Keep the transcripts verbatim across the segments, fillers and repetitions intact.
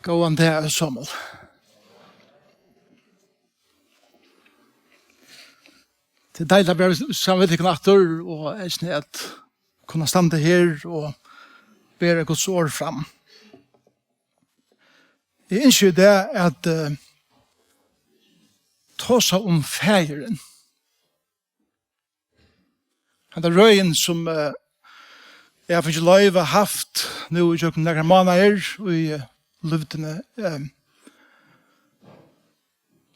Góðan dag, øll somul. Tað er deiligt at vera saman við tykkum aftur, og eisini at kunna standa her og bera Guds orð fram. Eg ynski í dag at, eh, tosa um faðirin. Henda røðin, sum, eh, eg havi fingið loyvi at havt nú í gjøgnum nakrar mánaðir í, eh, lívdini, eh,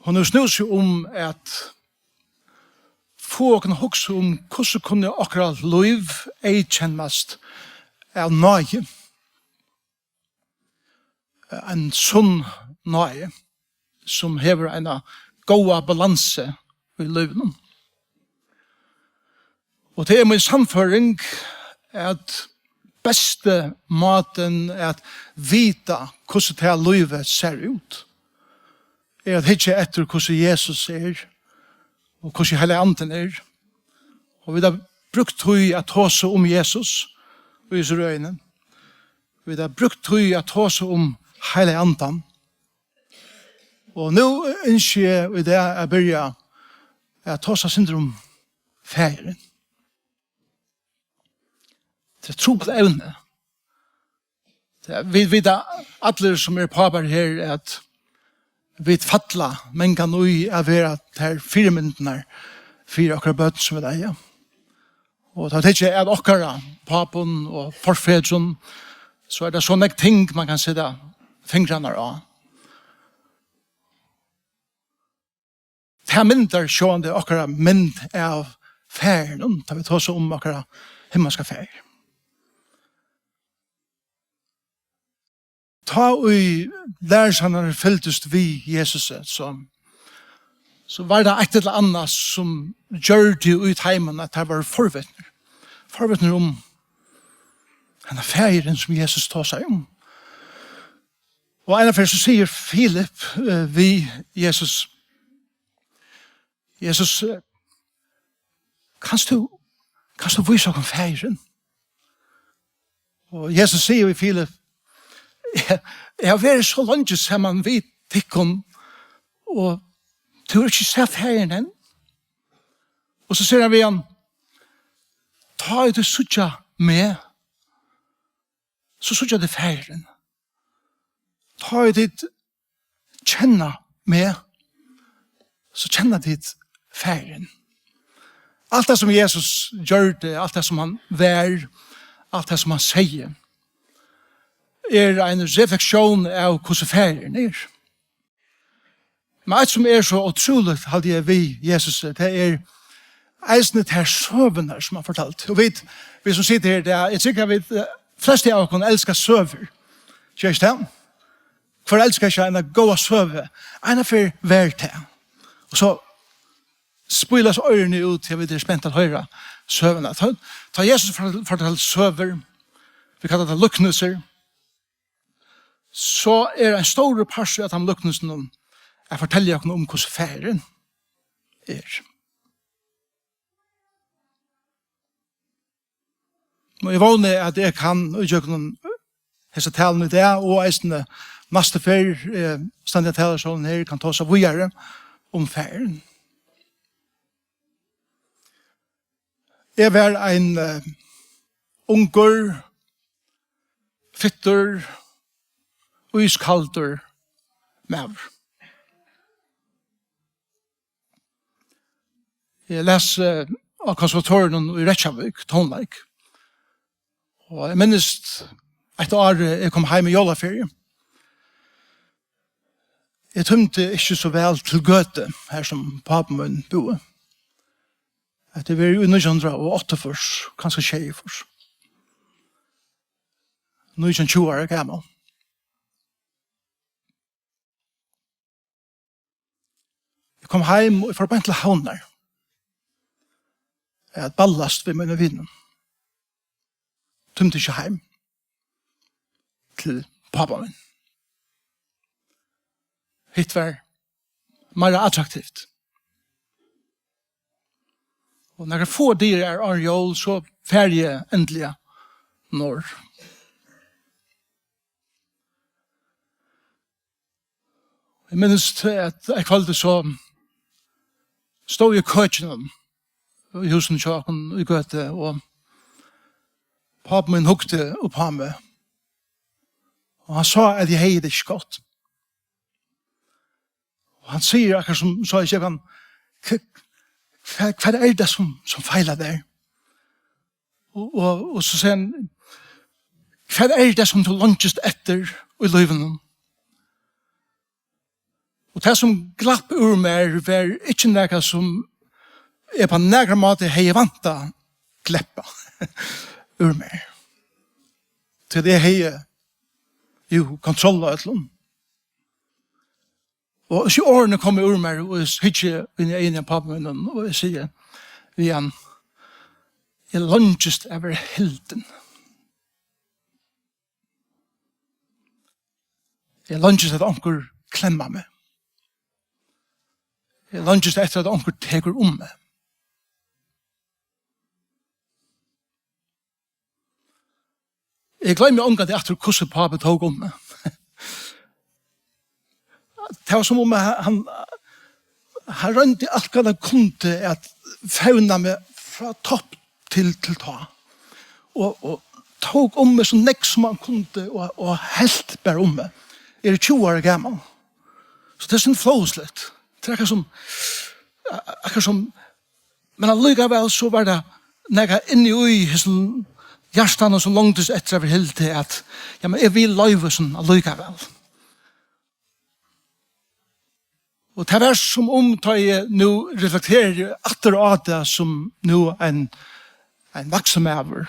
hon hevur snúð seg um at fáa okkum at hugsa um, hvussu kunnu okkara lív eyðkennast av náði. Ein sunn náði, sum hevur eina góða balansu í lívinum. Og tað er mín sannføring, at besti mátin at vita, hvussu tað lívið sær út, er at hyggja eftir, hvussu Jesus er, og hvussu Heilagi Andin er. Og vit hava brúkt tíð at tosa um Jesus í hesi røðini. Vit hava brúkt tíð at tosa um Heilaga Andan. Og nú ynski eg í dag at byrja at tosa eitt sindur um faðirin. Tað er eitt trupult evni. Tað er, vit vita allir, sum eru pápar her, at vit falla mangan í at vera tær fyrimyndirnar fyri okkara børn, sum vit eiga. Og tá tykja at okkara pápum og forfedrum, so er tað so nógv ting, man kann seta fingrarnar á. Tað myndar sjálvandi okkara mynd av Faðirinum, tá vit tosa um okkara himmalska Faðir. Tá ið lærisveinarnir fylgdust við Jesusi, so, so var tað eitt ella annað, sum gjørdi í teimum, at teir vóru forvitnir. Forvitnir um henda Faðirin, sum Jesus tosaði um. Og eina ferð so sigur Filip, eh, við Jesus, Jesus, eh, "Kanst tú, kanst tú vísa okkum Faðirin?" Og Jesus sigur við Filip, "Eg, eg havi verið so leingi saman við tykkum, og tú hevur ikki sæð Faðirin enn?" Og so sigur hann við hann, "Tá ið tú síggja meg, so síggja tit Faðirin. Tá ið tit kenna meg, so kenna tit Faðirin." Alt tað, sum Jesus gjørdi, alt tað, sum hann var, alt tað, sum hann segði, er ein refleksjón av, hvussu Faðirin er. Men eitt, sum er so ótrúligt, haldi eg, við Jesus, tað er eisini tær søgurnar, sum hann fortaldi. Og vit, vit sum sita her, tað er, eg trúgvi, at vit, eh, flestu av okkum elska søgur. Ger ikki tað? Hvør elskar ikki eina góða søgu? Eina ferð var tað. Og so spílast oyruni út, tí vit eru spent at hoyra søguna. Tá, tá Jesus fortal-, fortaldi søgur, vit kalla tað líknilsir, so er ein stórur partur av teimum líknilsunum at fortelja okkum um, hvussu Faðirin er. Og eg vóni, at eg kann, í gjøgnum hesa taluna í dag, og eisini næstu ferð, eh, standi á talarstolinum her, kann tosa víðari um Faðirin. Eg var ein, eh, ungur, fittur, ískaldur maður. Eg las, eh, á konservatorium í Reykjavík, tónleik. Og eg minnist eitt ár, eh, eg kom heim í jólaferiu. Eg tímdi ikki so væl til Gøtu, har sum pápi mín búði. Hetta er verið í nítjan hundrað og áttaogfýrs, kanska sjeyogfýrs. Nítjan, tjúgu ára gamal. Eg kom heim og eg fór beint til Havnar at ballast við mínum vinum. Tímdi ikki heim til pápa mín. Hitt var meira attraktivt. Og nakrar fáar dagar áðrenn jól, so fari eg endiliga norður. Eg minnist, at eitt kvøld so stóð eg í køkinum í húsinum hjá okkum í Gøtu, og pápi mín hugdi upp á meg, og hann sá, at eg hevði tað ikki gott. Og hann sigur akkurát sum, sá eg, hann, "Hva, hva, hvat er tað sum, sum feilar tær?" Og, og, og so sigur hann, "Hvat er tað sum tú leingist eftir í lívinum?" Og tað sum glapp úr mær, var ikki nakað sum eg á nakran máta hevði væntað gleppa úr mær. Tí eg hevði jú kontroll á øllum. Og so orðini koma úr mær, og eg síggi inn í eyguni á pápa mínum, og eg sigi við hann, "Eg leingist at vera hildin. Eg leingist, at onkur klemmar meg. Eg leingist eftir, at onkur tekur um meg." Eg gloymi ongantíð aftur, hvussu pápi tók um meg. Tað var sum um, at hann, hann royndi alt, hvat hann kundi, at fevna meg frá topp til, til tá. Og, og tók um meg so nógv, sum hann kundi, og, og helt bara um meg. Eg eri tjúgu ára gamal. So tað er so flósligt. Tað er akkurát sum, akkurát sum, men allíkavæl so var tað nakað inni í hesum hjartanum, sum longdist eftir at vera hildið, at, ja, men eg vil loyva sum allíkavæl. Og tað var sum um, tá eg nú reflekteri aftur á tað sum nú ein, ein vaksin maður,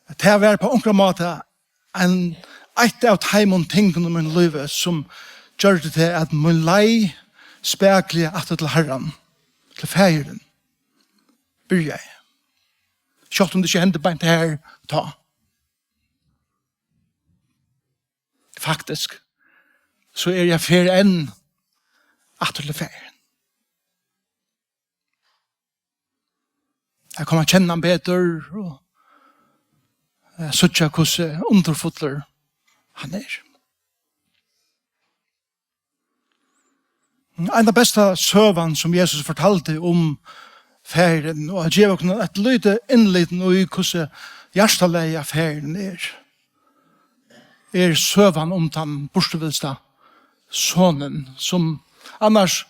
at tað var á onkran máta ein, eitt av teimum tingunum í mínum lívi, sum gjørdi tað, at mín leið spakuliga aftur til Harran, til Faðirin, byrjaði. Sjálvt um tað ikki hendi beint har tá. Faktiskt, so eri eg á ferð enn aftur til Faðirin. At koma at kenna hann betur og at síggja, hvussu undurfullur hann er. Ein av besta søgan, sum Jesus fortaldi um Faðirin, og at geva okkum eitt lítið innlit í, hvussu hjartalagið á Faðirin er, er søgan um tann burturvilsta sonin, sum annars,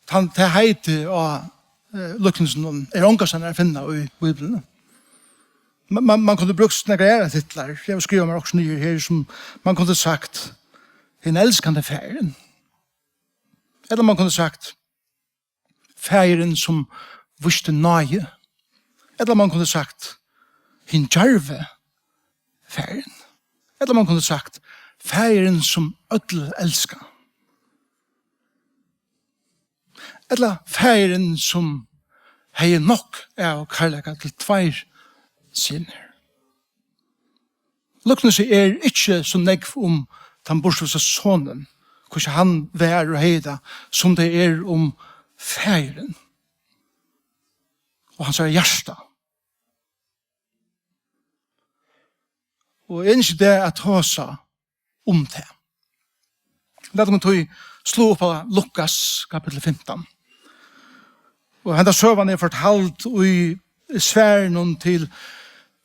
tann, tað heitið á, eh, líknilsinum er ongastaðni at finna í Bíbliuni. Man, man, man kundi brúkt nakrar aðrar titlar. Eg havi skrivað mær okkurt niður her, sum man kundi sagt, Hin elskandi Faðirin. Ella man kundi sagt, Faðirin, sum vísti náði. Ella man kundi sagt, Hin djarvi Faðirin. Ella man kundi sagt, Faðirin, sum øll elska. Ella Faðirin, sum hevði nokk av kærleika til tveir synir. Líknilsið er ikki so nógv um tann burturvilsta sonin, hvussu hann var og hevði tað, sum tað er um Faðirin og hansara hjarta. Og eg ynski tað at tosa um tað. Lat okkum tí sláa upp á Lukas kapittul fimtan. Og henda søgan er fortald í svarinum til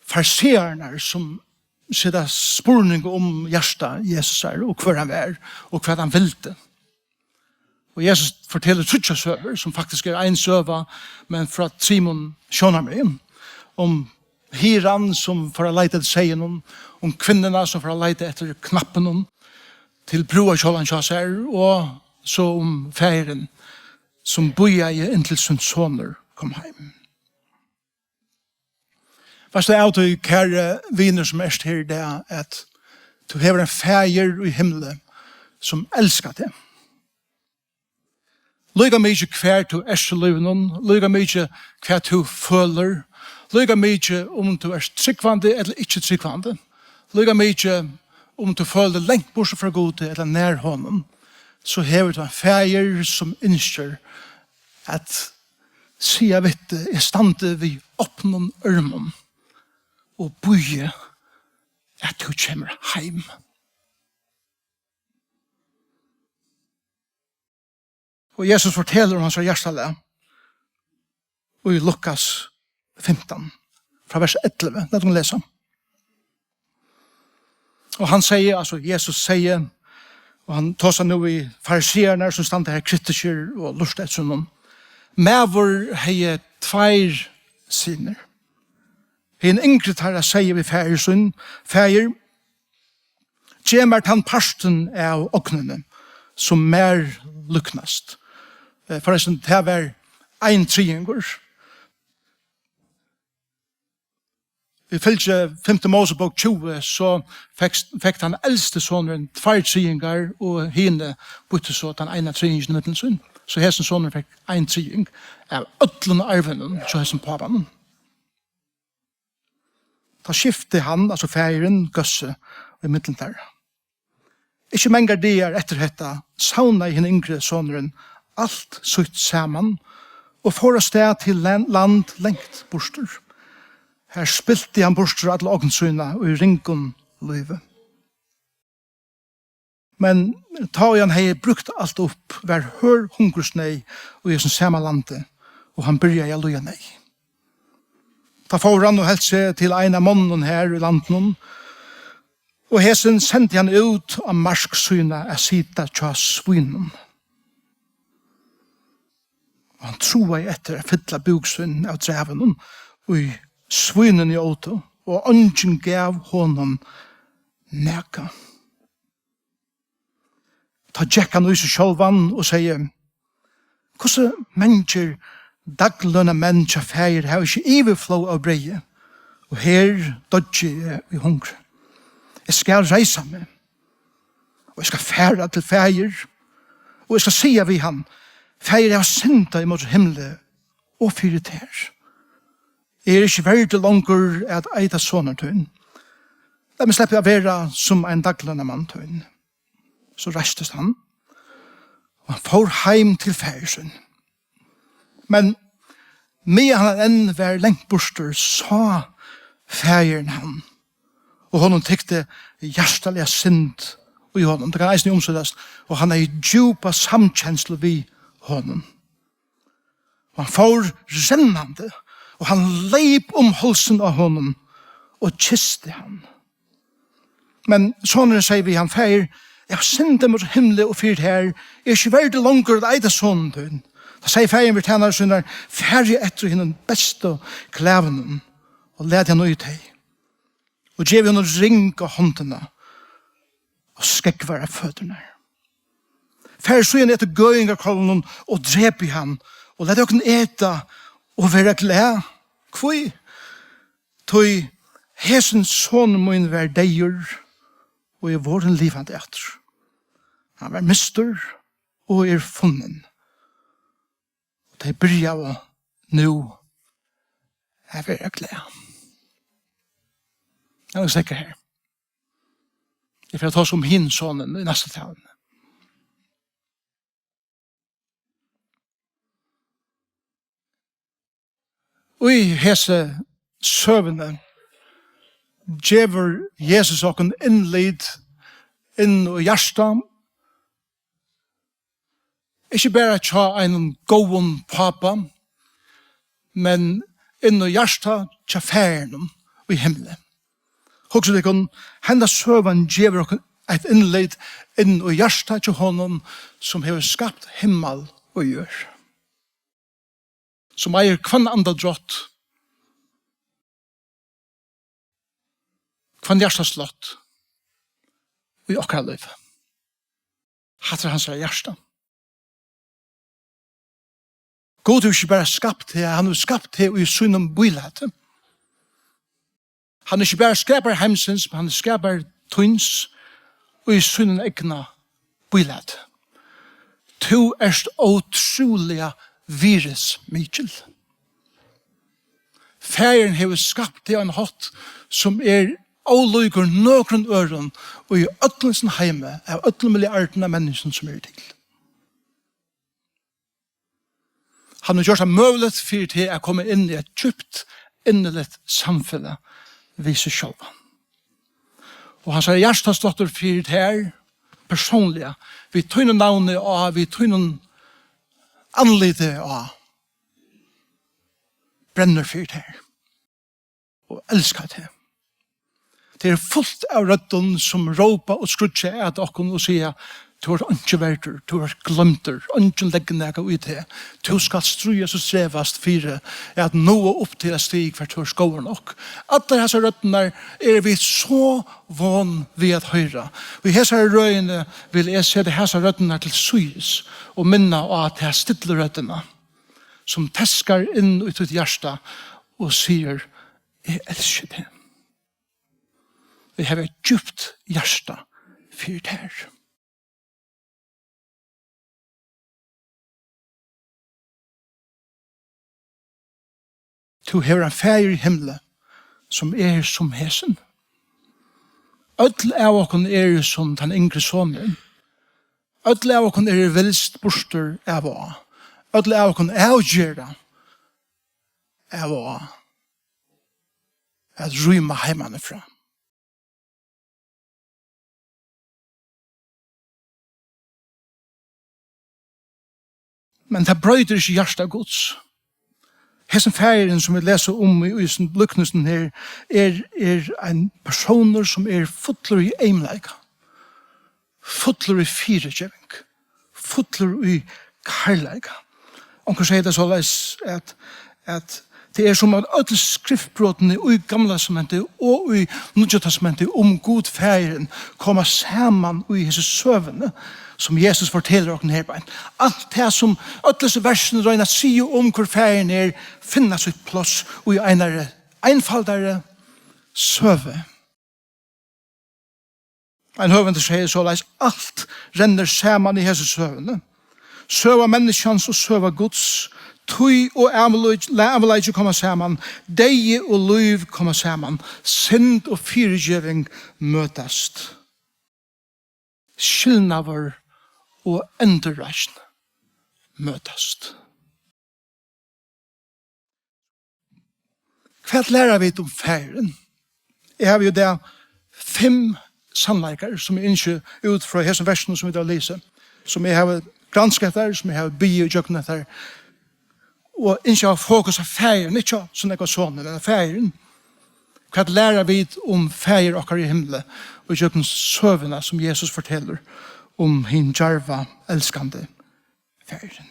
fariseararnar, sum seta spurning um hjarta Jesusar og hvør hann var og hvat hann vildi. Og Jesus fortelur tríggjar søgur, sum faktiskt er ein søga, men frá trimum sjónarmiðum. Um hirðan, sum fór at leita eftir seyðinum, um kvinnuna, sum fór at leita eftir knappinum til brúðarkjólan hjá sær, og so um faðirin, sum bíðaði, inntil sín sonur kom heim. Veitst tú av tí, kæri vinur, sum ert her í dag, at tú hevur ein Faðir í himli, sum elskar teg? Líka mikið hvar tú ert í lívinum, líka mikið hvat tú følir, líka mikið um tú ert trúgvandi ella ikki trúgvandi, líka mikið um tú følir teg langt burtur frá Gudi ella nær honum, so hevur tú ein Faðir, sum ynskir at siga við teg: Eg standi við opnum ørmum og bíði, at tú kemur heim. Og Jesus fortelur um hansara hjartalag í Lukas fimtan, frá vers ellivu. Lat okkum lesa. Og hann segði, altso Jesus segði, og hann tosar nú við fariseararnar sum standa her kritiskir og lurta eftir honum. Maður hevði tveir synir. Hin yngri teirra segði við faðir sín: Faðir, gev mær tann partin av ognini, sum mær líknast. Eh, forrestin, tað var ein triðingur. Ifølge femte Mosebók tjúgu, so fekk, fekk tann elsti sonurin tveir triðingar, og hini býttu so tann eina triðingin í millum sín. So hesin sonurin fekk ein triðing av øllum arvinum hjá hesum pápanum. Tá skifti hann, altso faðirin, góðsi í millum teirra. Ikki mangar dagar eftir hetta savnaði hin yngri sonurin alt sítt saman og fór av stað til lan-, land langt burtur. Har spilti hann burtur alla ogn sína í ringum lívi. Men tá ið hann hevði brúkt alt upp, var hørð hungursneyð í hesum sama landi, og hann byrjaði at líða neyð. Tá fór hann og helt seg til ein av monnunum her í landinum, og hesin sendi hann út á mark sína at sita hjá svínum. Og hann trúaði eftir at fylla búk sín av drævinum, ið svínini ótu, og eingin gav honum nakað. Tá gekk hann í seg sjálvan og segði: Hvussu mangir daglønarmenn hjá faðir hava ikki yvirflóð av breyði, og her doyggi eg í hungri. Eg skal reisa meg, og eg skal fara til faðir, og eg skal siga við hann: Faðir, eg havi syndað ímóti himli og fyri tær. Eg eri ikki verdur longur at eita sonar tín. Lat meg sleppa at vera sum ein daglønarmann tín. So reistist hann, og hann fór heim til faðir sín. Men meðan hann enn var langt burtur, sá faðirin hann, og honum tykti hjartaliga synd í honum. Tað kann eisini umsøgast: og hann hevði djúpa samkenslu við honum. Og hann fór rennandi, og hann leyp um hálsin á honum og kysti hann. Men sonurin segði við hann: Faðir, eg havi syndað móti himli og fyri tær, eg eri ikki verdur longur at eita sonin tín. Tá segði faðirin við tænarar sínar: Farið eftir hinum bestu klæðunum og latið hann í tey, og gevið honum ring á hondina og skógvar á føturnar. Farið síðan eftir gøðingarkálvinum og drepið hann, og latið okkum eta og vera glað. Hví? Tí hesin sonur mín var deyður og er vorðin livandi aftur. Hann var mistur og er funnin. Og tey byrjaðu nú at vera glað. Eg vil steðga her. Eg fari at tosa um hin sonin í næstu taluni. Í hesi søguni gevur Jesus okkum innlit inn í hjartað, ikki bara hjá einum góðum pápa, men inn í hjartað hjá Faðirinum í himli. Hugsið tykkum, henda søgan gevur okkum eitt innlit inn í hjartað hjá honum, sum hevur skapt himmal og jørð, sum eigur hvønn andadrátt, hvønn hjartaslátt í okkara lívi. Hatta er hansara hjarta. Gud hevur ikki bara skapt teg, hann hevur skapt teg í sínum bílæti. Hann er ikki bara skapari heimsins, men hann er skapari tíns í sínum egna bílæti. Tú ert ótrúliga virðismikil. Faðirin hevur skapt teg á ein hátt, sum er ólíkur nøkrum øðrum í øllum sínum heimi, av øllum milliardum av menniskjum, sum eru til. Hann hevur gjørt tað møguligt fyri teg at koma inn í eitt djúpt, inniligt samfelag við seg sjálvan. Og hansara hjartasláttur fyri tær persónliga, við tínum navni á, við tínum andlitið á, brennur fyri tær og elskar teg. Tað er fult av røddum, sum rópa og skríggja at okkum og siga: "Tú ert einki verdur, tú ert gloymdur, eingin leggur nakað í teg. Tú skalt stríðast og strevast fyri at náa upp til eitt stig, hvar tú ert góður nokk." Allar hasar røddirnar eru vit so von við at hoyra. Og í hesari røðini vil eg seta hasar røddirnar til síðis og minna á ta stillu røddina, sum teskar inn í títt hjarta og sigur: "Eg elski teg. Eg havi eitt djúpt hjarta fyri tær." Tú hevur ein faðir í himli, sum er sum hesin. Øll av okkum eru sum tann yngri sonurin. Øll av okkum eru vilst burtur av og á. Øll av okkum avgera av og á at rýma heimanífrá. Men tað broytir ikki hjarta Guds. Hesin faðirin, sum vit lesa um í, í hesum líknusum her, er, er ein persónur, sum er fullur í eymleika, fullur í fyrigeving, fullur í kærleika. Onkur segði tað soleiðis, at, at tað er sum at øll skriftbrotini í Gamla Testamenti og í Nýggja Testamenti um Gud Faðirin koma saman í hesi søguni, sum Jesus fortelur okkum her beint. Alt tað, sum øll hesi versini royna at siga um, hvør Faðirin er, finna sítt pláss í einari einfaldari søgu. Ein høvundur segði soleiðis: "Alt rennur saman í hesi søguni. Søga menniskjans og søga Guds, tíð og avleik-, la-, avleiki koma saman, deyði og lív koma saman, synd og fyrigeving møtast. Skilnaður og endurreisn møtast." Hvat læra vit um Faðirin? Eg havi í dag fimm sannleikar, sum eg ynski út frá hesum versunum, sum vit hava lisið, sum eg havi granskað eftir, sum eg havi biðið ígjøgnum eftir, og ynski at hava fokus á Faðirin, ikki á so nógv á Sonin, men á Faðirin. Hvat læra vit um Faðir okkara í himli og ígjøgnum søguna, sum Jesus fortelur um hin djarva, elskandi Faðirin?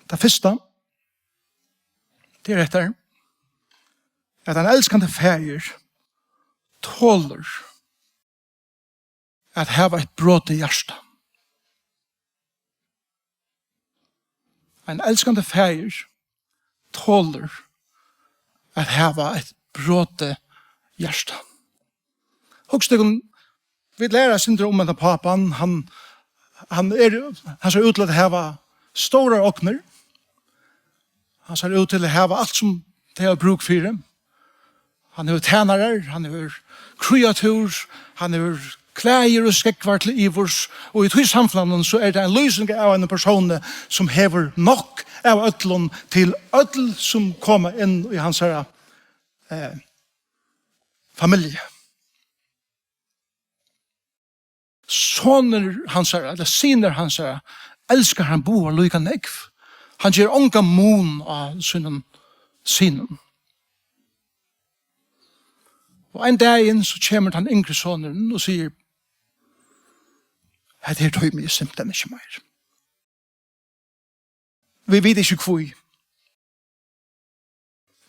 Tað fyrsta, tað er hetta, at ein elskandi faðir tolir at hava eitt brotið hjarta. Ein elskandi faðir tolir at hava eitt brotið hjarta. Hugsið tykkum, vit læra eitt sindur um henda pápan. Hann, hann er, hann sær út til at hava stórar ognir. Hann sær út til at hava alt, sum tey hava brúk fyri. Hann hevur tænarar, hann hevur kríatúr, hann hevur klæðir og skógvar til yvurs, og í tí samfelagnum so er tað ein lýsing av einum persóni, sum hevur nokk av øllum til øll, sum koma inn í hansara, eh, familju. Sonur hansara, ella synir hansara, elskar hann báðar líka nógv. Hann ger ongan mun á sínum synum. Og ein dagin so kemur tann yngri sonurin og sigur: "Hetta her tími eg simpelthen ikki meir." Vit vita ikki hví.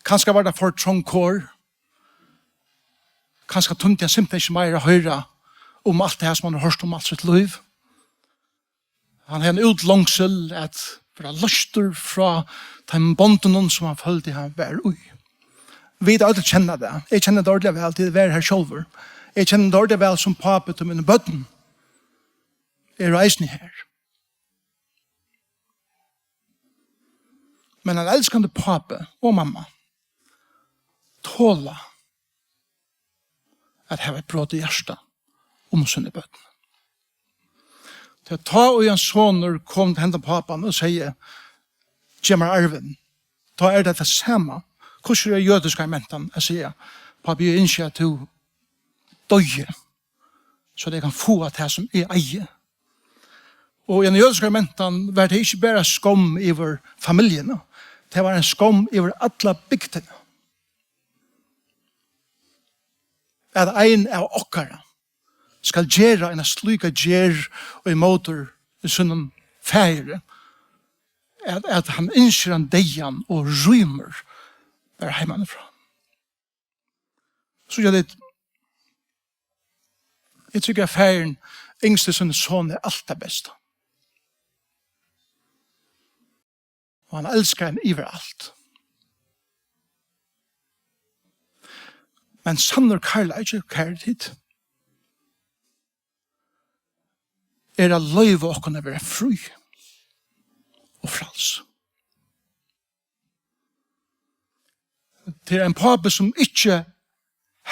Kanska var tað for trong kor. Kanska tímdi hann simpelthen ikki meira at hoyra um alt tað, sum hann hevur hoyrt um alt sítt lív. Hann hevði ein útlongsel at vera loystur frá teimum bondunum, sum hann føldi hann var í. Vit øll kenna tað. Eg kenni tað ordiliga væl, tí eg var har sjálvur. Eg kenni tað ordiliga væl sum pápi, tí míni børn eru eisini har. Men ein elskandi pápi og mamma tola at hava eitt brotið hjarta um síni børn. Tí at tá ið ein sonur kom til henda pápan og segði: "Gev mær arvin," tá er tað tað sama. Hvussu er jødiska mentan at siga: "Pápi, eg ynski, at tú doyði, so at eg kann fáa tað, sum eg eigi"? Og í ein jødiskari mentan var tað ikki bara skomm yvir familjuna, tað var ein skomm yvir alla bygdina. At ein av okkara skal gera eina slíka gerð ímóti sínum faðir, at, at hann ynskir hann deyðan og rýmir bara heimanífrá. So eg veit, eg trúgvi, at faðirin ynskti sínum soni alt tað besta. Og hann elskar hann yvir alt. Men sannur kærleiki, kæru tit, er at loyva okkum at vera frí og fræls. Tað er ein pápi, sum ikki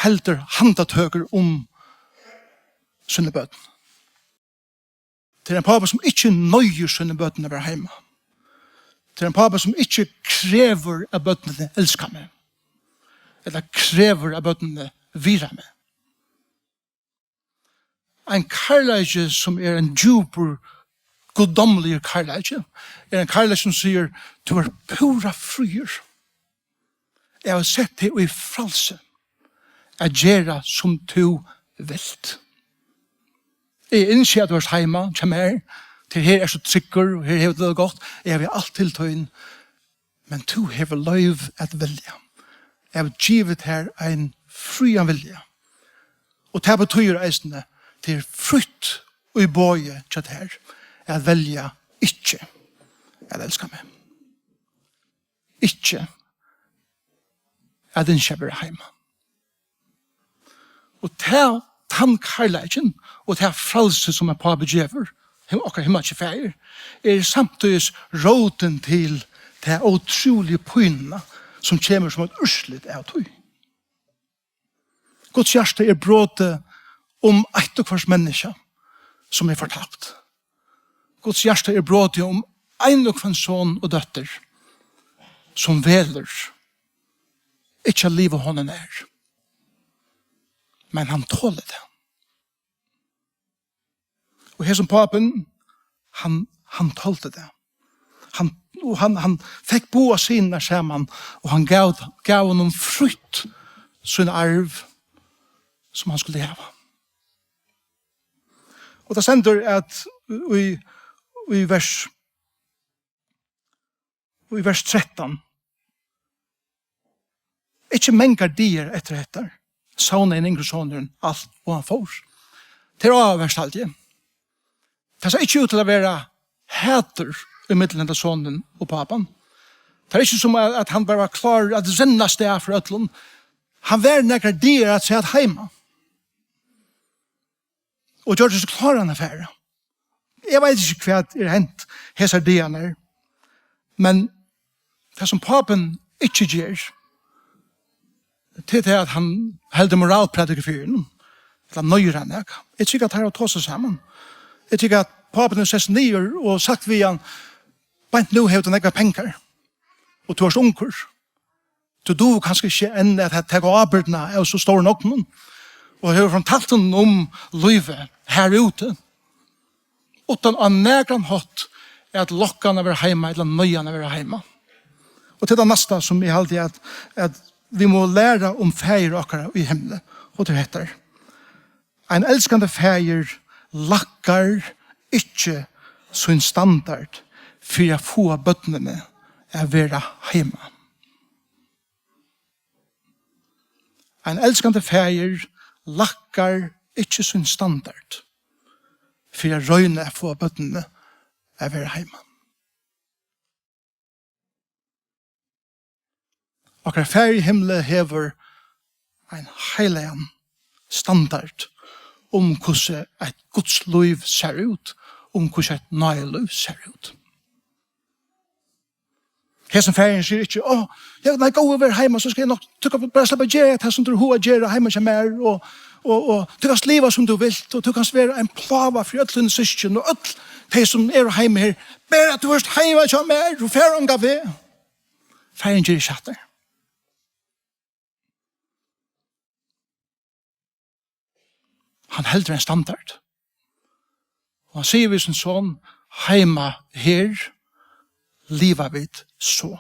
heldur handatøkur um síni børn. Tað er ein pápi, sum ikki noyðir síni børn at vera heima. Tað er ein pápi, sum ikki krevur, at børnini elska meg, ella krevur, at børnini virða meg. Ein kærleiki, sum er ein djúpur, guddómligur kærleiki, er ein kærleiki, sum sigur: "Tú ert púra fríur. Eg havi sett teg í frælsi at gera, sum tú vilt. Eg ynski, at tú ert heima hjá mær, tí her ert tú tryggur, og her hevur tú tað gott. Eg havi alt til tín, men tú hevur loyvi at velja. Eg havi givið tær ein frían vilja." Og tað betýðir eisini, tað er frítt í boði hjá tær at velja ikki at elska meg. Ikki at ynskja at vera heima. Og tað, tann kærleikin og tað frælsi, sum ein pápi gevur him-, okkara himmalski faðir, er samtíðis rótin til ta ótrúligu pínuna, sum kemur sum eitt úrslit av tí. Guds hjarta er brotið um eitt og hvørt menniskja, sum er fortapt. Guds hjarta er brotið um ein og hvønn son og dóttir, sum velur ikki at liva honum nær. Men hann tolir tað. Og hesin pápin, hann, hann toldi tað. Hann, og hann, hann fekk báðar synirnar saman, og hann gav, gav honum frítt sín arv, sum hann skuldi hava. Og tað stendur, at í, í vers, í vers trettan: "Ikki mangar dagar eftir hetta, savnaði hin yngri sonurin alt, og hann fór." Tað er áhugavert, haldi eg. Tað sær ikki út til at vera hatur ímillum henda sonin og pápan. Tað er ikki sum at, at hann bara var klárur at renna avstað frá øllum. Hann var nakrar dagar afturat heima og gjørdi seg kláran at fara. Eg veit ikki, hvat er hent hesar dagarnar, men tað, sum pápin ikki ger, tað er tað, at hann heldur moralprædiku fyri honum, ella noyðir hann nakað. Eg trúgvi, at teir hava tosað saman. Eg trúgvi, at pápin hevur sett seg niður og sagt við hann: "Beint nú hevur tú nógvar pengar, og tú ert ungur. Tú dugir kanska ikki enn at, at taka ábyrgdina av so stórum ognum, og hevur fortalt honum um lívið her úti, uttan á nakran hátt at lokka hann at vera heima ella noyða hann at vera heima." Og til tað næsta, sum eg haldi at, at vit mugu læra um Faðir okkara í himli, og til hetta: ein elskandi faðir lækkar ikki sín standard fyri at fáa børnini at vera heima. Ein elskandi faðir lækkar ikki sín standard fyri at royna at fáa børnini at vera heima. Okkara Faðir í himli hevur ein heilagan standard um, hvussu eitt Guds lív sær út, um, hvussu eitt náðilív sær út. Hesin faðirin sigur ikki: "Ó, ja, nei, góði, ver heima, so skal eg nokk, tú kanst bara sleppa at gera tað, sum tú hevur hug at gera heima hjá mær, og, og, og tú kanst liva, sum tú vilt, og tú kanst vera ein plága fyri øll tíni systkin og øll tey, sum eru heima her, bara tú ert heima hjá mær og far ongan veg." Faðirin ger ikki hatta. Hann heldur ein standard. Og hann sigur við sín son: heima her, liva vit so.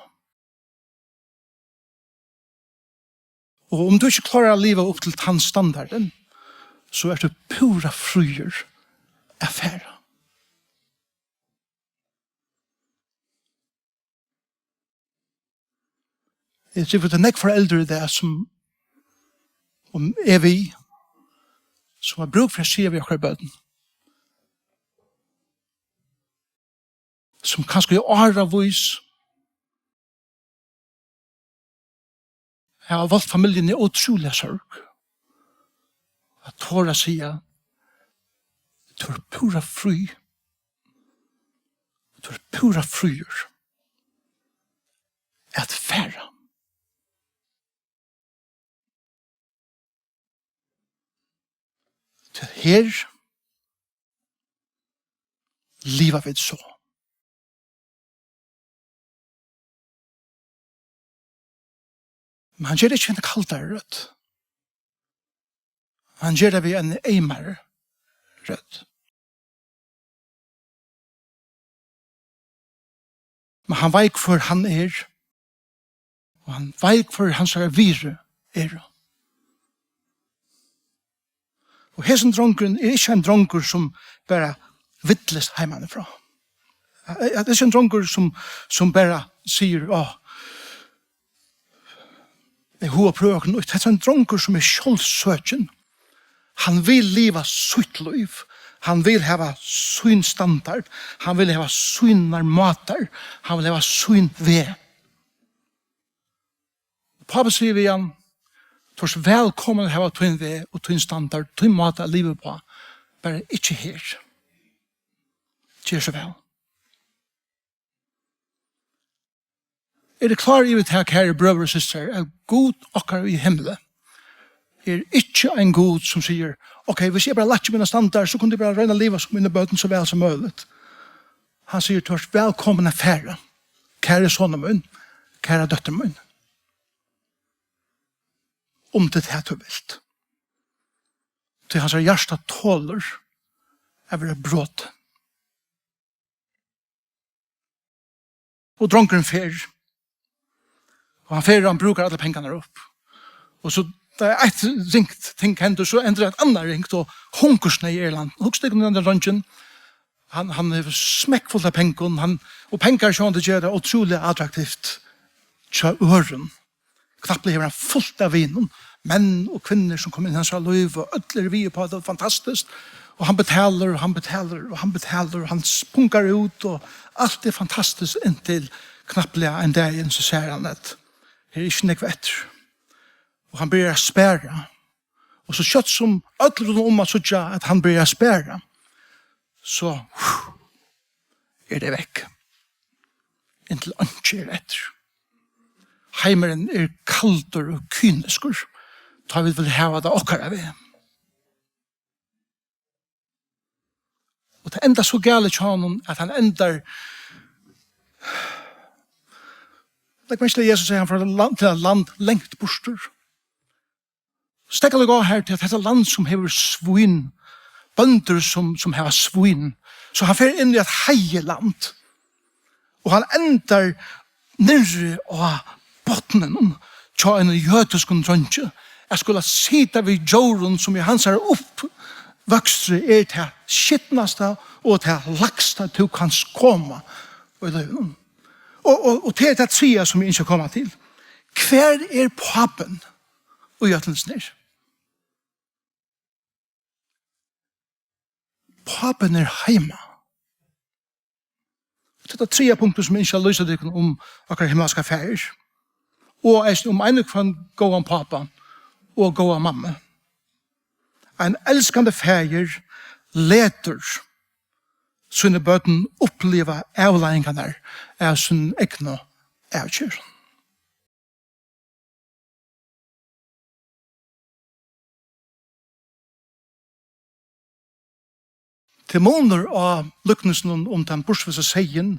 Og um tú ikki klárar at liva upp til tann standardin, so ert tú púra fríur at fara. Eg trúgvi, at tað er nógv foreldur í dag, sum, og eg við, sum hava brúk fyri at siga við okkara børn, sum kanska í áravís hava volt familjuni ótrúliga sorg, at tora at siga: "Tú ert púra frí. Tú ert púra fríur at fara." Tí her liva vit so. Men hann ger tað ikki við eini kaldari rødd. Hann ger tað við eini eymari rødd. Men hann veit, hvør hann er, og hann veit, hvør hansara virði eru. Og hesin drongurin er ikki ein drongur, sum bara villist heimanífrá. Hatta er ikki ein drongur, sum, sum bara sigur: "Á, eg havi hug at prøva okkurt nýtt." Hetta er ein drongur, sum er sjálvsøkin. Hann vil liva sítt lív. Hann vil hava sín standard. Hann vil hava sínar mátar. Hann vil hava sín veg. Pápin sigur við hann: "Tú ert vælkomin at hava tín veg og tín standard, tín máta at liva uppá. Bara ikki her. Ger so væl." Eru tit klár yvir tað, kæru brøður og systrar, at Gud okkara í himli er ikki ein Gud, sum sigur: "Ok, hvis eg bara lækki mínar standard, so kunnu tit bara royna at liva sum míni børn so væl sum møguligt." Hann sigur: "Tú ert vælkomin at fara, kæri sonur mín, kæra dóttir mín, um tað er tað, tú vilt." Tí hansara hjarta tolir at vera brotin. Og drongurin fer. Og hann fer, og hann brúkar allar pengarnar upp. Og so, tá eitt ringt ting hendir, so hendir eitt annað ringt, og hungursneyð er í landinum. Hugsið tykkum um tann drongin. Hann, hann hevur smekkfult av pengum, hann, og pengar sjálvandi gera tað ótrúliga attraktivt hjá øðrum. Knappliga hevur hann fult av vinum, menn og kvinnur, sum koma inn í hansara lív, og øll eru við uppá tað, fantastiskt. Og hann betalir, og hann betalir, og hann betalir, og hann spungar út, og alt er fantastiskt, inntil knappliga ein dagin, so sær hann, at her er ikki nógv eftir. Og hann byrjar at spara. Og so skjótt sum øll rundan um at síggja, at hann byrjar at spara, so er tað vekk. Inntil einki er eftir. Heimurin er kaldur og kyniskur, tá vit vilja hava tað okkara veg. Og tað endar so galið hjá honum, at hann endar, legg merki til, at Jesus sigur, hann fer til land, til eitt land langt burtur. Steðga tykkum her til, at hetta land, sum hevur svín, bøndur, sum, sum hava svín, so hann fer inn í eitt heiðiland, og hann endar niðri á botninum hjá einum jødiskum dreingi, at skula sita við djórum, sum í hansara uppvøkstri er tað skitnasta og tað lægsta, tú kanst koma í lívinum. Og, og, og tað er tað triðja, sum eg ynski at koma til. Hvar er pápin í øllum hesum her? Pápin er heima. Og tað er tað triðja punktum, sum eg ynski at lýsa tykkum um okkara himmalska Faðir. Og eisini um ein og hvønn góðan pápa og góða mammu. Ein elskandi faðir letur síni børn uppliva avleiðingarnar av sínum egnu avgerðum. Tað er munur á líknilsinum um tann burturvilsi seyðin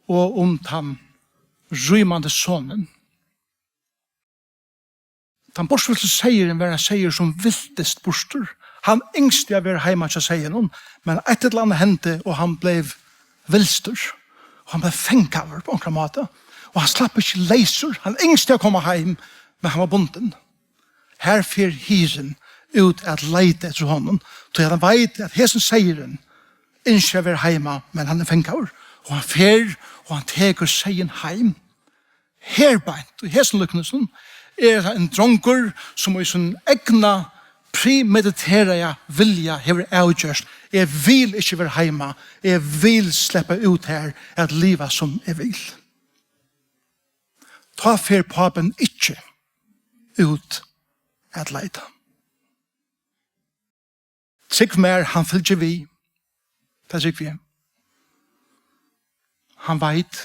og um tann rímandi sonin. Tann burturvilsi seyðurin var ein seyður, sum viltist burtur. Hann ynskti at vera heima hjá seyðinum, men eitt ella annað hendi, og hann bleiv vilstur, og hann bleiv fangaður á onkran máta, og hann slapp ikki leysur. Hann ynskti at koma heim, men hann var bundin. Her fer hirðin út at leita eftir honum, tí at hann veit, at hesin seyðurin ynskir at vera heima, men hann er fangaður. Og hann fer, og hann tekur seyðin heim. Her beint, í hesum líknasum, er ein drongur, sum í sín egna premediteraða vilja hevur avgjørt: eg vil ikki vera heima, eg vil sleppa út her at liva, sum eg vil. Tá fer pápin ikki út at leita. Trúgv mær, hann fylgir við. Tað trúgvi eg. Hann veit.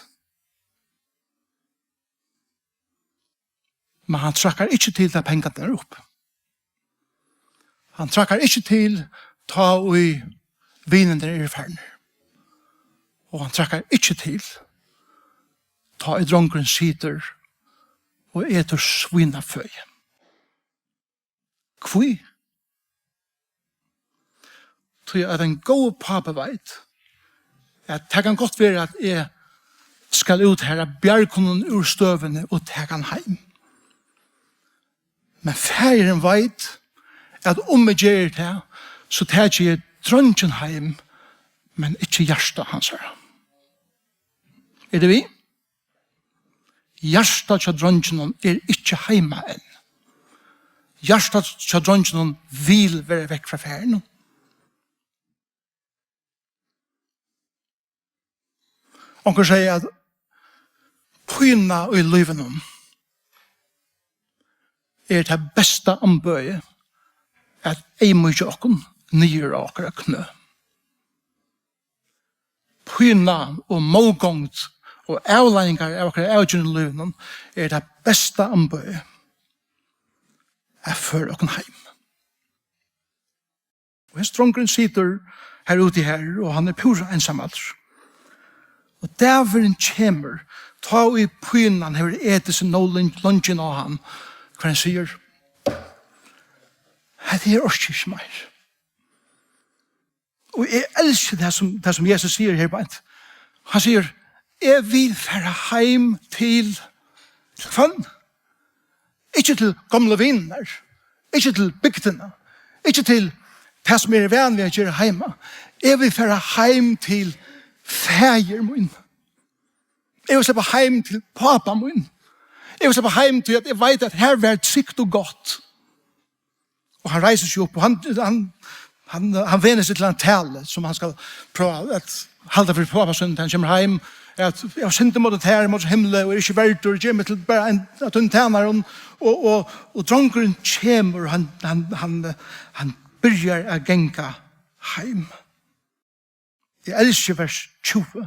Men hann traðkar ikki til, tá pengarnir eru uppi. Hann traðkar ikki til, tá ið vinirnir eru farnir. Og hann traðkar ikki til, tá ið drongurin situr og etur svínaføði. Hví? Tí at ein góður pápi veit, at tað kann gott vera, at eg skal út her at bjarga honum úr støðuni og taka hann heim. Men faðirin veit, at um eg geri tað, so taki eg dreingin heim, men ikki hjarta hansara. Eru tit við? Hjartað hjá dreinginum er ikki heima enn. Hjartað hjá dreinginum vil vera vekk frá faðirinum. Onkur segði, at pína í lívinum er tað besta amboðið, at eyðmýkja okkum niður á okkara knø. Pína og mótgongd og avleiðingar av okkara avgerðum í lívinum er tað besta amboðið at føra okkum heim. Og hesin drongurin situr her úti her, og hann er púra einsamallur. Og dagurin kemur, tá ið pínan hevur etið seg nóg leingi, leingi inn á hann, hvar hann sigur: hetta her orki eg ikki meir. Og eg elski tað sum, tað sum Jesus sigur her beint. Hann sigur: eg vil fara heim til, til hvønn? Ikki til gomlu vinirnar, ikki til bygdina, ikki til tað sum eg eri vanur at gera heima. Eg vil fara heim til faðir mín. Eg vil sleppa heim til pápa mín. Eg vil sleppa heim, tí at eg veit, at her var trygt og gott. Og hann reisir seg upp, og hann, hann, hann, hann venur seg til eina talu, sum hann skal prøva at halda fyri pápa sín, tá hann kemur heim, at: eg havi syndað móti tær, móti himli, og eri ikki verdur, ger meg til bara ein av tínum tænarum. Og, og, og drongurin kemur, og hann, hann, hann, hann byrjar at ganga heim. Eg elski vers tjúgu.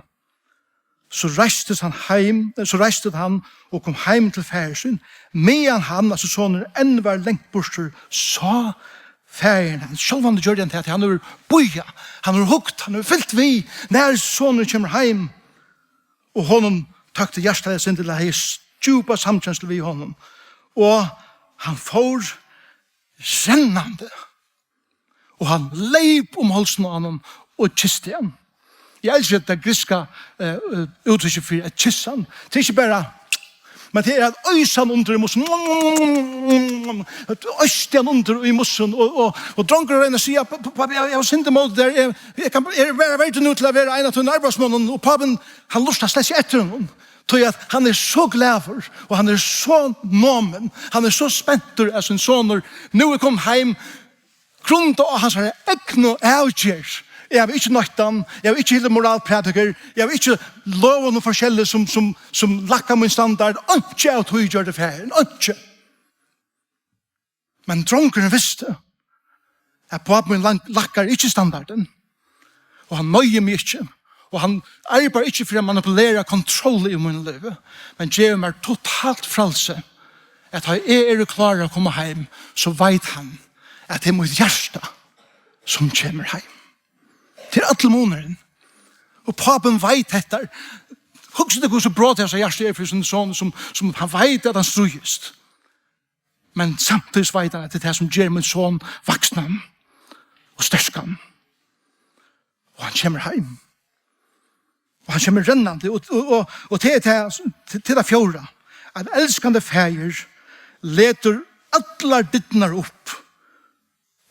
So reistist hann heim, so reistist hann og kom heim til faðir sín. Meðan hann, altso sonurin, enn var langt burtur, sá faðirin hann. Sjálvandi gjørdi hann tað, tí hann hevur bíðað, hann hevur hugt, hann hevur fylgt við, nær sonurin kemur heim. Og honum tók tað hjartaliga sindur, til at hevði djúpa samkenslu við honum. Og hann fór rennandi. Og hann leyp um hálsin á honum og kyssti hann. Eg elski hetta grikska, eh, eh, úttrykki fyri at kyssa hann. Tað er ikki bara, men tað er at øsa hann undir í mussin. At øsa hann undir í mussin, og, og, og drongurin roynir at siga: "P-, p-, pápi, eg, eg havi syndað móti tær. Eg, eg kann, eg eri bara verdur nú til at vera ein av tínum arbeiðsmonnum." Og pápin, hann lurtar slett ikki eftir honum. Tí at hann er so glaður, og hann er so nomin, hann er so spentur, at sín sonur nú er komin heim, grundað á hansara egnu avgerð. Eg havi ikki noytt hann, eg havi ikki hildið moralprædikur, eg havi ikki lovað honum forskelligt sum, sum, sum lækkar mín standard, einki av tí gjørdi faðirin, einki. Men drongurin visti, at pápi mín lang-, lækkar ikki standardin, og hann noyðir meg ikki, og hann arbeiðir ikki fyri at manipulera, kontroll í mínum lívi, men gevur mær totalt frælsi, at tá eg eri klárur at koma heim, so veit hann, at tað er mítt hjarta, sum kemur heim. Tað er allur munurin. Og pápin veit hetta. Hugsið tykkum, hvussu brotið hjarta er fyri sín son, sum, sum hann veit, at hann stríðist. Men samtíðis veit hann, at tað er tað, sum ger mín son vaksnan og sterkan. Og hann kemur heim. Og hann kemur rennandi, og, og, og, og til, til, til, til tað fjórða, ein elskandi faðir letur allar dyrnar upp,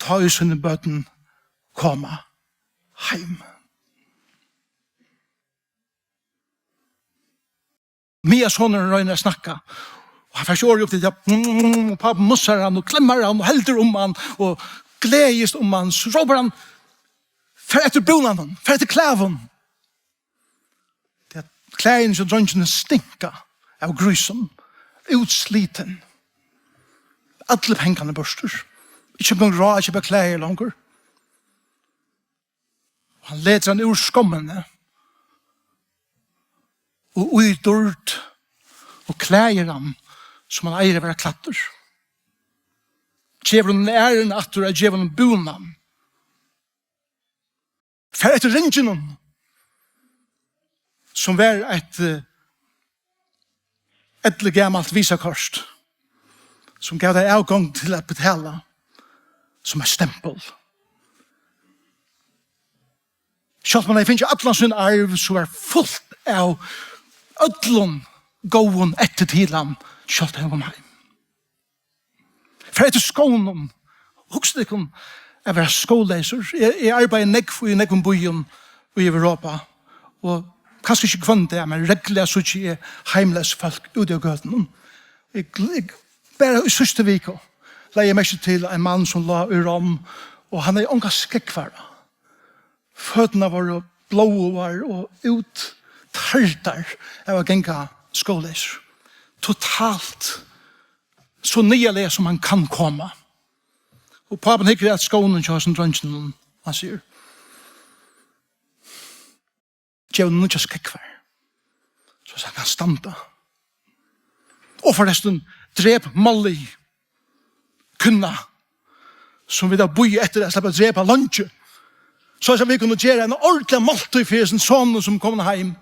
tá ið síni børn koma heim. Meðan sonurin roynir at snakka, og hann fær ikki orðið upp til tað, og pápin mussar hann og klemmar hann og heldur um hann og gleðist um hann, so rópar hann: "Far eftir búnanum, far eftir klæðum." Tí at klæðini hjá dreingjunum stinka av grísum, útslitin. Allir pengarnir burtur. Ikki eingong ráð at keypa klæðir longur. Og hann letur hann úr skommini og í dýrd og klæðir hann, sum hann eigur at vera klæddur. Gevur honum ærin aftur at geva honum búnan. Far eftir ringinum, sum var eitt, eh, elligamalt visakort, sum gav tær avgang til at betala, sum eitt stempul. Sjálvt um hann hevði fingið allan sín arv, so var fult av øllum góðum eftir til hann, sjálvt tá hann kom heim. Far eftir skónum. Hugsið tykkum at vera skóleysur. Eg, eg arbeiði nógv í nógvum býum í Europa, og kanska ikki hvønn dag, men regluliga síggi eg heimleys fólk úti á gøtunum. Eg, eg, bara í síðstu viku legði eg merki til ein mann sum lá í Rom, og hann hevði ongar skógvar á. Føturnar vóru blóðugar og úttardar av at ganga skóleysur. Totalt so niðarliga, sum man kann koma. Og pápin hyggur at skónum hjá hesum dreinginum, hann sigur: "Gev honum nýggjar skógvar, so hann kann standa. Og forrestin, drep Molly, kvinna, sum vit hava bíðað eftir at sleppa at drepa leingi, so at vit kunnu gera eina ordentliga máltíð fyri hesin sonin, sum er komin heim."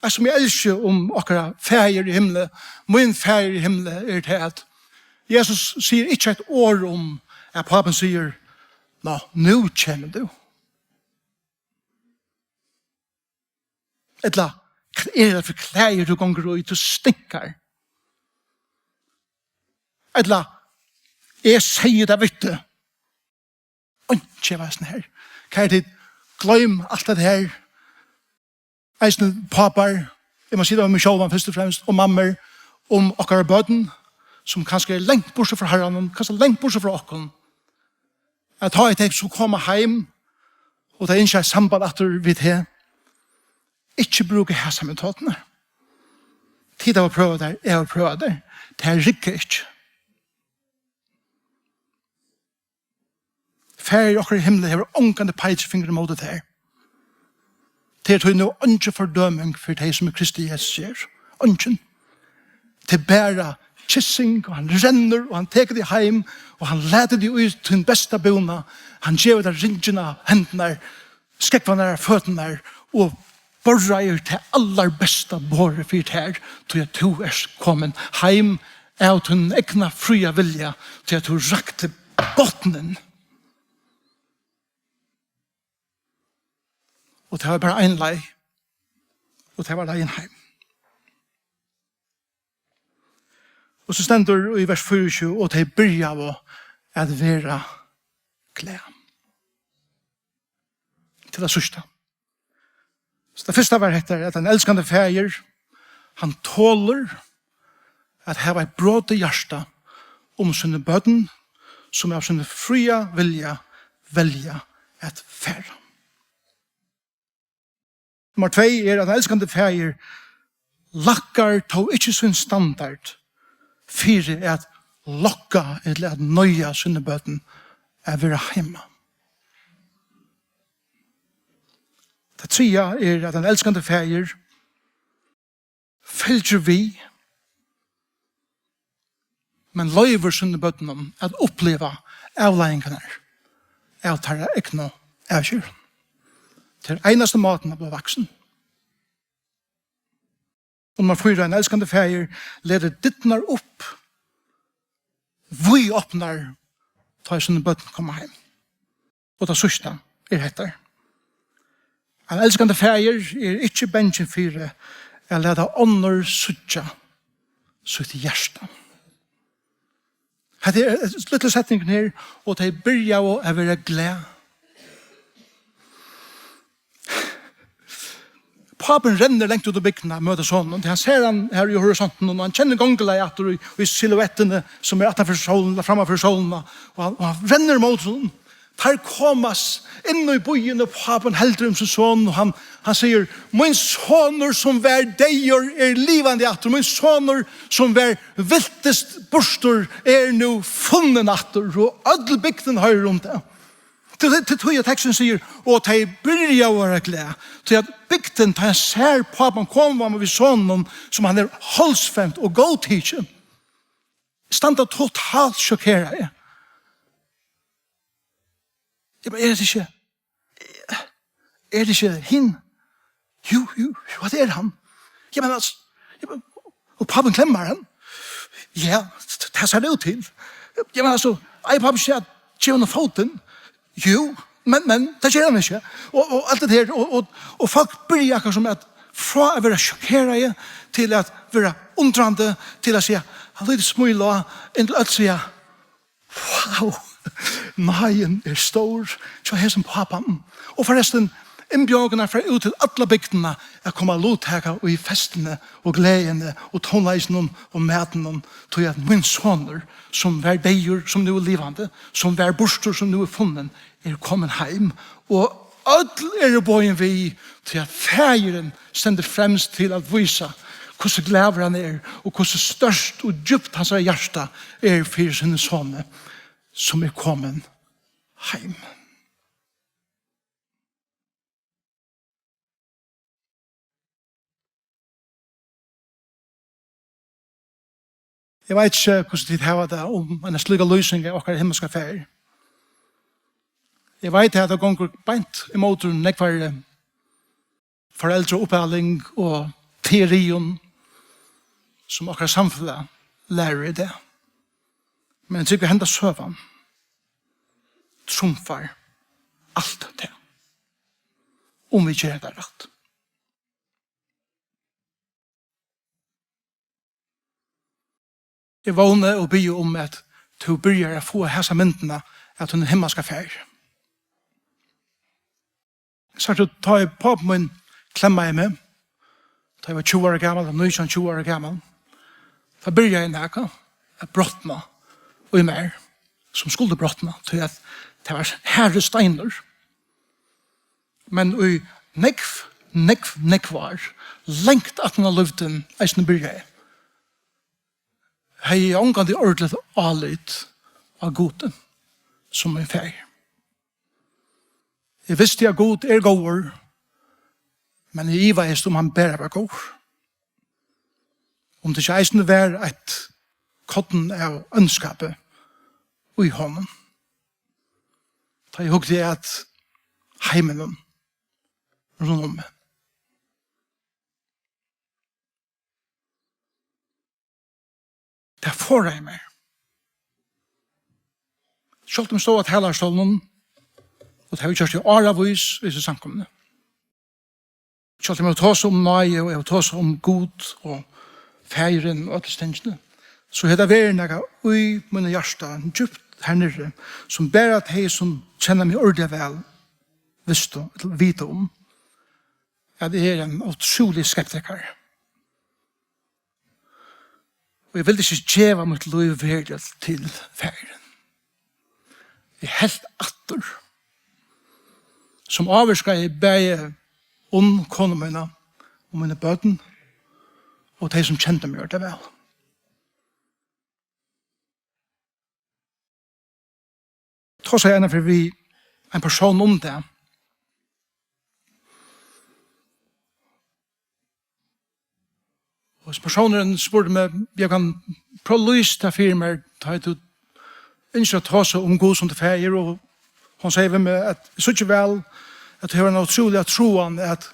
Eitt sum eg elski um okkara Faðir í himli, mín Faðir í himli, er tað, at Jesus sigur ikki eitt orð um at pápin sigur: "Ná, nú kemur tú." Ella: "Hvat er tað fyri klæðir tú gongur í? Tú stinkar." Ella: "Eg segði tað við teg." Einki av hesum her. Kæru tit, gloym alt tað her. Eisini pápar, eg má siga tað um meg sjálvan fyrst og fremst, og mammur, um okkara børn, sum kanska eru langt burtur frá Harranum, kanska langt burtur frá okkum, at tá ið tey so koma heim, og tey ynskja eitt samband aftur við teg, ikki brúka hasar metodurnar. Tit hava prøvað tær, eg havi prøvað tær. Tær rigga ikki. Faðir okkara í himli hevur ongan peikifingur ímóti tær. Tað er tí nú eingin fordøming fyri tey, sum í Kristi Jesus eru. Eingin. Tað er bara kissing, og hann rennur, og hann tekur teg heim, og hann lætur teg í tín besta búna. Hann gevur tær ringin á hendurnar, skógvarnar á føturnar, og borðreiðir tað allarbesta borðið fyri tær, tí at tú ert komin heim av tínum egna fría vilja, tí at tú rakti botnin. Og tað var bara ein leið, og tað var leiðin heim. Og so stendur í vers fýraogtjúgu: "Og tey byrjaðu at vera glað." Til tað síðsta. So tað fyrsta var hetta, at ein elskandi faðir, hann tolir at hava eitt brotið hjarta um síni børn, sum av sínum fría vilja velja at fara. Nummar tvey er, at ein elskandi faðir lækkar tó ikki sín standard fyri at lokka ella at noyða síni børn at vera heima. Tað triðja er, at ein elskandi faðir fylgir við, men loyvir sínum børnum at uppliva avleiðingarnar av teirra egnu avgerðum. Tað er einasti mátin at blíva vaksin. Og nummar fýra, ein elskandi faðir letur dyrnar upp, víðopnar, tá ið síni børn koma heim. Og tað síðsta er hetta. Ein elskandi faðir er ikki bangin fyri at lata onnur síggja sítt hjarta. Hetta er lítla setningurin her, og tey byrjaðu at vera glað. Pápin rennur langt út í bygdina at møta soninum, tí hann sær hann her í horisontinum, og hann kennir gongulagið aftur í, í silhuettini, sum er aftan fyri sólina, framman fyri sólina, og hann, og hann rennur móti honum. Teir koma s-, inn í býin, og pápin heldur um sín son, og hann, hann sigur: "Mín sonur, sum var deyður, er livandi aftur. Mín sonur, sum var viltist burtur, er nú funnin aftur." Og øll bygdin hoyrir um tað. Tí, tí, tí, tí at teksturin sigur: "Og tey byrjaðu at vera glað." Tí at bygdin, tá hann sær pápan koma við soninum, sum hann er hálsfemt og góðtikin, standa totalt sjokkeraði. Ja, men er tað ikki, er tað ikki hin? Jú, jú, jú, tað er hann. Ja, men altso, ja, men, og pápin klemmar hann. Ja, t-, t-, tað sær tað út til. Ja, men altso, eigur pápin ikki at geva honum fótin? Jú, men, men, tað ger hann ikki. Og, og alt tað her, og, og, og fólk byrja akkurát sum at, frá at vera sjokkeraði, til at vera undrandi, til at siga, hann lítið smíl á, inntil øll siga: "Wow, náðin er stór hjá hesum pápan." Og forrestin, innbjóðingarnar fara út til alla bygdina at koma at luttaka í festini og gleðini og tónleikinum og matinum, tí at mín sonur, sum var deyður, sum nú er livandi, sum var burtur, sum nú er funnin, er komin heim. Og øll eru boðin við, tí at faðirin stendur fremst til at vísa, hvussu glaður hann er, og hvussu stórt og djúpt hansara hjarta er fyri sínum soni, sum er komin heim. Eg veit ikki, hvussu tit hava tað um eina slíka lýsing av okkara himmalska Faðir. Eg veit, at tað gongur beint ímóti nógvari foreldrauppæling og teorium, sum okkara samfelag lærir í dag. Men eg trúgvi, henda søgan trumfar alt tað, um vit gera tað rætt. Eg vóni og biði um, at tú byrjar at fáa hasa myndina av tínum himmalska Faðir. Sært tú, tá ið pápi mín klemmaði meg, tá eg var tjúgu ára gamal, nítjan, tjúgu ára gamal, tá byrjaði nakað at brotna í mær, sum skuldi brotna, tí at tað var harður steinur. Men í nógv, nógv, nógv ár, langt aftan á lívdin eisini byrjaði, hevði eg ongantíð ordiligt álit á Gudi sum mín faðir. Eg visti, at Gud er góður, men eg ivaðist, um hann bara var góður. Um tað ikki eisini var eitt korn av óndskapi í honum. Tá eg hugdi at heiminum rundan um meg. Tað forðaði mær. Sjálvt um eg stóð á talarstólnum, og tað havi eg gjørt í áravís í hesi samkomuni. Sjálvt um eg havi tosað um náði, og eg havi tosað um Gud og Faðirin og øll hesi tingini, so hevur tað verið nakað í mínum hjarta, djúpt har niðri, sum bara tey, sum kenna meg ordiliga væl, vistu, ella vita um, at eg eri ein ótrúligur skeptikari. Og eg vildi ikki geva mítt lív veruliga til Faðirin. Eg helt aftur, sum ávirkaði bæði um konu mína og míni børn og tey, sum kendu meg ordiliga væl. Tosaði einaferð við ein persón um tað. Og hesin persónurin spurdi meg: "Jógvan, prøv at lýsa tað fyri mær, tá ið tú ynskir at tosa um Gud sum tín faðir." Og hon segði við meg, at eg síggi væl, at tú hevur eina ótrúliga tráan at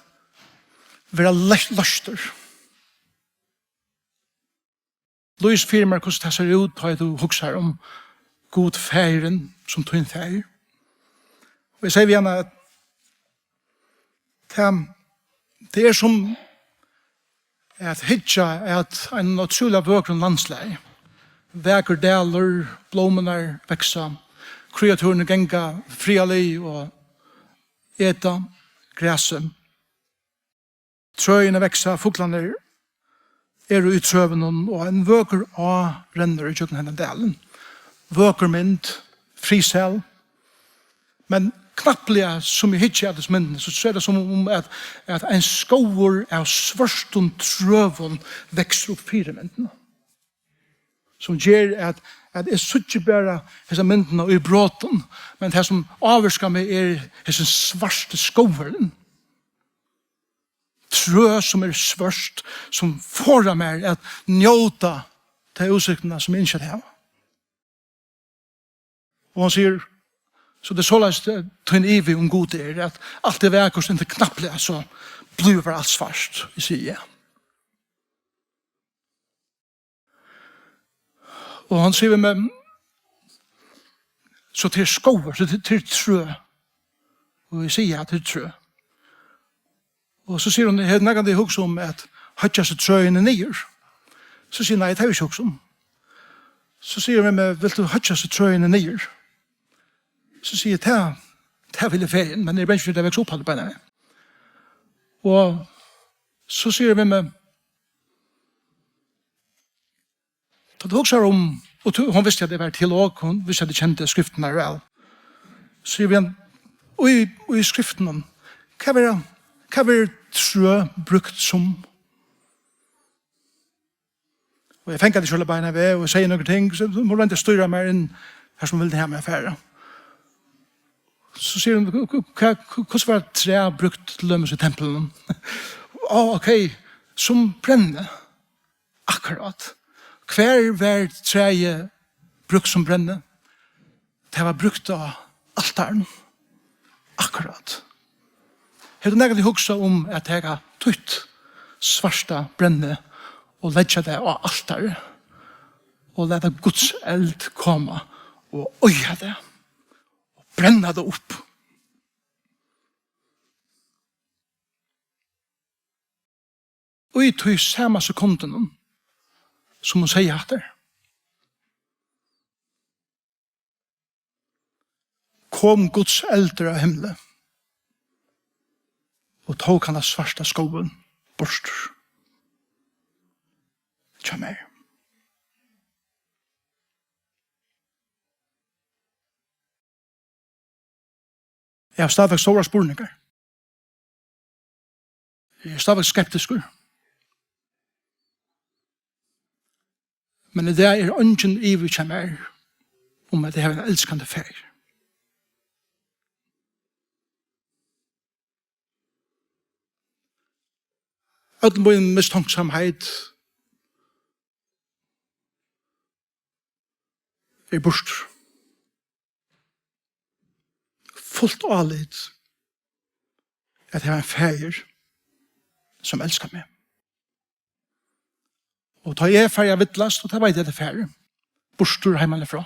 vera loy-, loystur. Lýs fyri mær, hvussu tað sær út, tá ið tú hugsar um Gud Faðirin sum tín faðir. Og eg segði við hana, at Tað, tað er sum at hyggja at einum ótrúliga vøkrum landslagi. Vakur dalur, blómurnar vaksa, kreaturini ganga friðarlig og eta grasið. Trøini vaksa, fuglarnir eru í trøunum, og ein vøkur á rennur ígjøgnum hendan dalin. Vøkur mynd, friðsæl. Men knappliga sum eg hyggi at hesum myndum, so, so er tað sum um at, at ein skógur av svørtum trøum veksur upp fyri myndini. Sum ger at, at eg síggi bara hesa myndina í brotum, men tað sum ávirkar meg er hesin svarti skógurin. Trø sum er svørt, sum forðar mær at njóta ta útsiktina sum eg ynski at hava. Og hann sigur, so tað er soleiðis, eh, tín ivi um Gud er, at alt er vakurt, inntil knappliga, so blívur bara alt svart, eg sigi ja. Og hann sigur við meg, so tað er skógur, so tað, tað er trø. Og eg sigi, ja, tað er trø. Og so sigur hon, hevur tú nakrantíð hugsað um at hoyggja hesi trøini niður? So sigi eg, nei, tað havi eg ikki hugsað um. So sigur hon við meg, vilt tú hoyggja hesi trøini niður? So sigi eg, tað, tað vil eg fegin, men eg eri bangin fyri, at tað veksur upp aftur beinanvegin. Og so sigur hon við meg, tá tú hugsar um, og tú, hon visti, at eg var teolog, hon visti, at eg kendi skriftirnar væl. So eg við hann, og í, og í skriftunum, hvat verður, hvat verður trø brúkt sum? Og eg fangaði ikki beinanvegin, og eg segði nøkur ting, so hon royndi at stýra mær inn, har sum hon vildi hava meg at fara. So sigur hon, "Hva, hva, hva, hvussu var træ brúkt til dømis í templinum?" Á, ok, sum brenni. Akkurát. Hvar var træið brúkt sum brenni? Tað var brúkt á altarinum. Akkurát. Hevur tú nakrantíð hugsað um at taka títt svarta brenni og leggja tað á altarið og lata Guds eld koma og oyða tað og brenna tað upp? Og í tí sama sekundinum, sum hon segði hatta, kom Guds eldur av himli og tók hana svarta skógin burtur hjá mær. Eg havi stadigvæk stórar spurningar. Eg eri stadigvæk skeptiskur. Men í dag er eingin ivi hjá mær um, at eg havi ein elskandi faðir. Øll mín mistonksamheit er burtur. Fult álit at hava ein faðir, sum elskar meg. Og tá eg fari at villast, og tað veit eg at eg fari, burtur heimanífrá,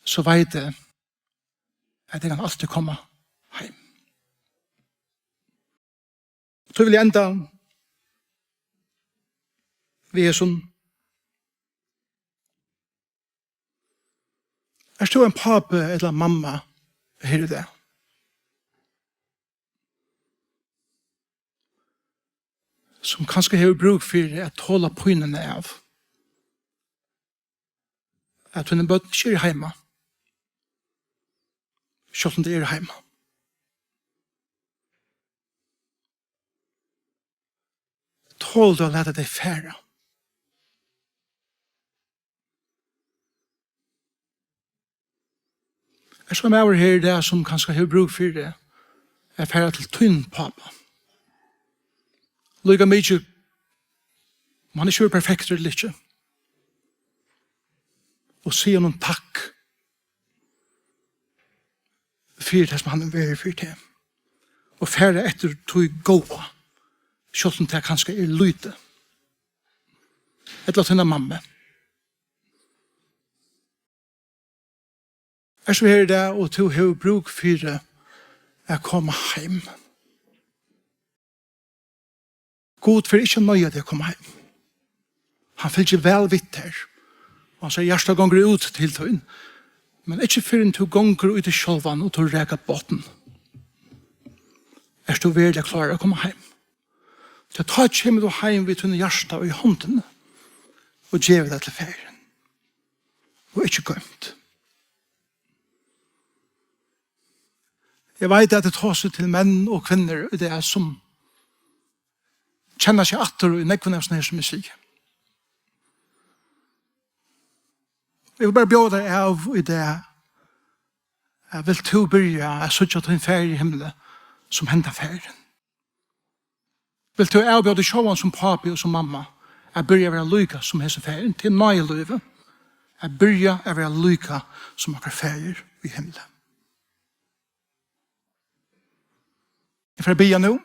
so veit eg, at eg kann altíð koma heim. Tí vil eg enda við hesum. Ert tú ein pápi ella mamma her í dag, sum kanska hevur brúk fyri at tola pínuna av, at tíni børn ikki eru heima, sjálvt um tey eru heima? Tolir tú at lata tey fara? Ert tú ein maður her í dag, sum kanska hevur brúk fyri at fara til tín pápa? Líka mikið, um hann ikki verður perfektur ella ikki, og siga honum takk fyri tað, sum hann hevur verið fyri teg, og fara eftir tí góða, sjálvt um tað kanska er lítið. Ella tína mammu. Ert tú her í dag, og tú hevur brúk fyri at koma heim? Gud fer ikki at noyða teg at koma heim. Hann fylgir væl við tær. Og hann sigur: "Hjartað gongur út til tín. Men ikki fyrr enn tú gongur í teg sjálvan og tú rakar botn. Ert tú veruliga klárur at koma heim? Tí tá kemur tú heim við tínum hjarta í hondini og gevur tað til Faðirin. Og ikki goymt." Eg veit, at eg tosi til menn og kvinnur í dag, sum kenna seg aftur í nógvum av hesum her, sum eg sigi. Eg vil bara bjóða tær av í dag, at vilt tú byrja at síggja tín Faðir í himli sum henda faðirin? Vilt tú avbjóða teg sjálvan sum pápi og sum mamma, at byrja at vera líka sum hesin faðirin? Tað er náðilívið. At byrja at vera líka sum okkara Faðir í himli. Eg fari at biðja nú.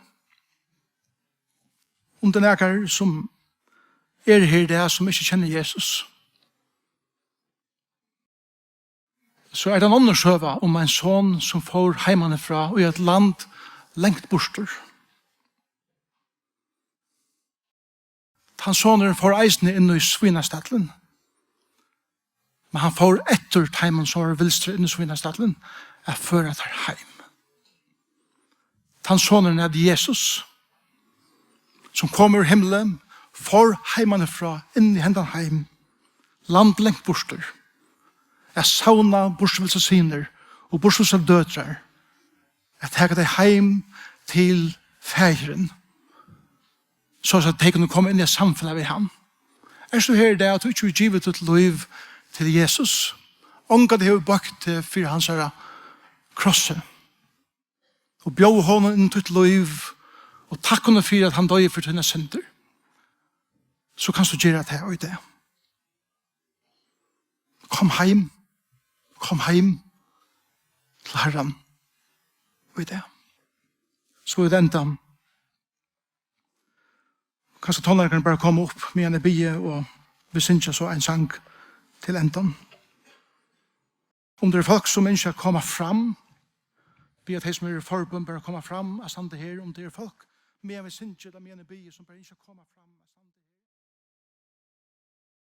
Um tað er nakar, sum er her í dag, sum ikki kennir Jesus, so er tað ein onnur søga um ein son, sum fór heimanífrá í eitt land langt burtur. Tann sonurin fór eisini inn í svínastallin, men hann fór eftir teimum, sum vóru vilstir inn í svínastallin, at føra teir heim. Tann sonurin æt Jesus, sum kom úr himli, fór heimanífrá inn í hendan heim, land langt burtur, at savna burturvilsar synir og burturvilsar døtrar, at taka tey heim til Faðirin, so at tey kunnu koma inn í eitt samfelag við hann. Ert tú her í dag, at tú ikki hevur givið títt lív til Jesus? Ongantíð hevur bøkt teg fyri hansara krossi og bjóða honum inn í títt lív og takka honum fyri, at hann doyði fyri tínar syndir, so kanst tú gera tað í dag. Kom heim. Kom heim til Harran í dag. So vit enda. Kanska tónleikarin bara koma upp, meðan eg biði, og vit syngja so ein sang til endan. Um tað eru fólk, sum ynskja at koma fram, biðja tey, sum eru í forbøn, bara koma fram at standa her. Um tað eru fólk, meðan vit syngja, ella meðan eg biði, sum bara ynskja at koma fram.